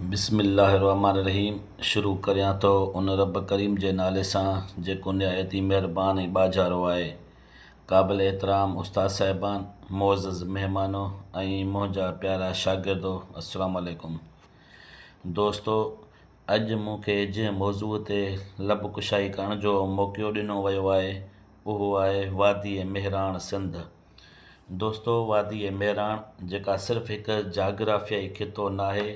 بسم الله الرحمٰن الرحيم شروع ڪريان ٿو ان رب ڪريم جي نالي سان جيڪو نهايت ئي مهربان ۽ ٻاجهارو آهي. قابل احترام استاد صاحبان، معزز مهمانو ۽ منهنجا پيارا شاگردو السلام عليڪم. دوستو اڄ مون کي جنهن موضوع تي لب ڪشائي ڪرڻ جو موقعو ڏنو ويو آهي اهو آهي وادي مهراڻ سنڌ. دوستو واديء مهراڻ جيڪا صرف هڪ جاگرافيائي خطو ناهي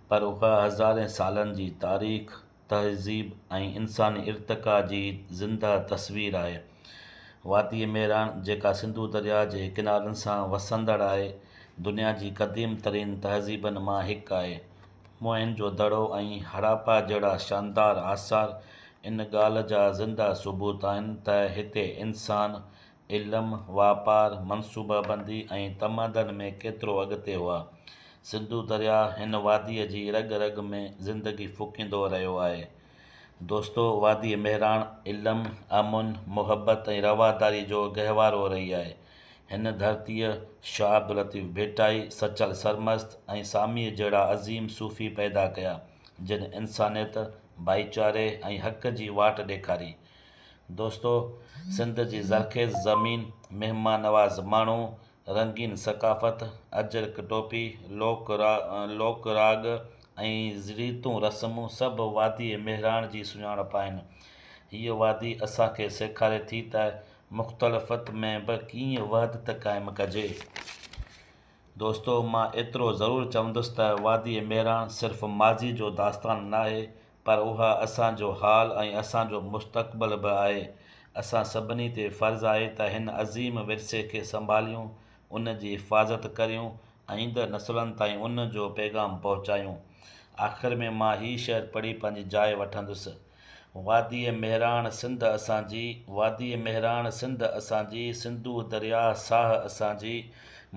پر اها هزارين سالن جي تاريخ، تهذيب ۽ انساني ارتقا جي زنده تصوير آهي. واديء مهراڻ جيڪا سنڌو درياء جي ڪنارن سان وسندڙ آهي، دنيا جي قديم ترين تهذيبن مان هڪ آهي. موهن جو دڙو ۽ هڙاپا جهڙا شاندار آثار ان ڳالهه جا زنده ثبوت آهن ته هتي انسان علم، واپار، منصوبابندي ۽ تمدن ۾ ڪيترو اڳتي هئا. سنڌو درياء هن واديء جي رڳ رڳ ۾ زندگي ڦوڪيندو رهيو آهي. دوستو! واديء مهراڻ علم، امن، محبت ۽ رواداريء جو گهوارو رهي آهي. هن ڌرتيء شاهه عبداللطيف ڀٽائي، سچل سرمست ۽ ساميء جهڙا عظيم صوفي پيدا ڪيا، جن انسانيت، ڀائيچاري ۽ حق جي واٽ ڏيکاري. دوستو! سنڌ جي زرخيز زمين، مهمان نواز ماڻهو، رنگين ثقافت، اجرڪ ٽوپي، لوڪ لوڪ راڳ ۽ ريتون رسمون سڀ واديء مهراڻ جي سڃاڻپ آهن. هيء وادي اسان کي سيکاري ٿي ته مختلفت ۾ به ڪيئن وحدت قائم ڪجي. دوستو! مان ايترو ضرور چوندس ته واديء مهراڻ صرف ماضيء جو داستان ناهي پر اها اسان جو حال ۽ اسان جو مستقبل به آهي. اسان سڀني تي فرض آهي ته هن عظيم ورثي کي سنڀاليون، ان جي حفاظت ڪريون ۽ ايندڙ نسلن تائين ان جو پيغام پهچايون. آخر ۾ مان هي شعر پڙهي پنهنجي جاء وٺندس. واديء مهراڻ سنڌ اسان جي، واديء مهراڻ سنڌ اسان جي، سنڌو درياهه ساهه اسان جي،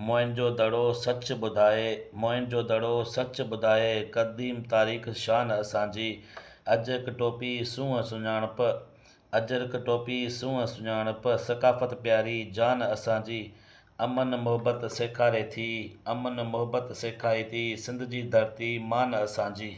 موئن جو دڙو سچ ٻڌائي، موئن جو دڙو سچ ٻڌائي، قديم تاريخ شان اسان جي، اجرڪ ٽوپي سونهن سڃاڻپ، اجرڪ ٽوپي سونهن سڃاڻپ، ثقافت پياري جان اسان جي، امن محبت سيکاري ٿي، امن محبت سيکاري ٿي، سنڌ جي ڌرتي مان اسان جي.